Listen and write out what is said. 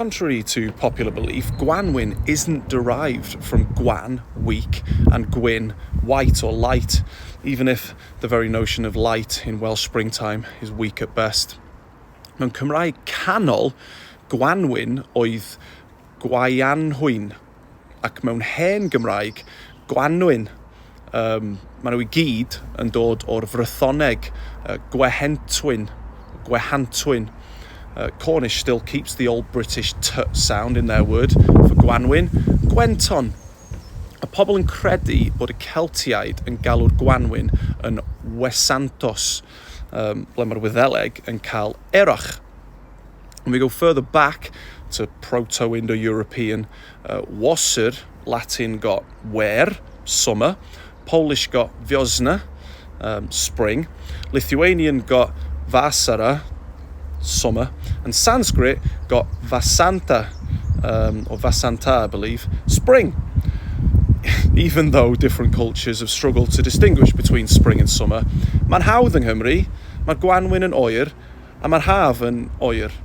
Contrary to popular belief, Gwanwyn isn't derived from Gwan, weak, and Gwyn, white or light, even if the very notion of light in Welsh springtime is weak at best. Mewn Cymraeg canol, Gwanwyn oedd Gwaianhwyn, ac mewn hen Gymraeg, Gwanwyn. Um, maen nhw i gyd yn dod o'r Frythoneg, Gwehentwyn, Gwehantwyn. Cornish still keeps the old British t sound in their word for Gwanwyn, Gwenton. Y pobl yn credu bod y Celtiaid yn galw'r Gwanwyn yn Wesantos, ble mae'r Wyddeleg yn cael Erach. And we go further back to Proto-Indo-European, Wasser, Latin got where, summer, Polish got wiosna, spring, Lithuanian got vasara, summer, and Sanskrit got vasanta, or vasanta, I believe, spring. Even though different cultures have struggled to distinguish between spring and summer, mae'n hawdd yng Nghymru, mae'r gwanwyn yn oer, a mae'r haf yn oer.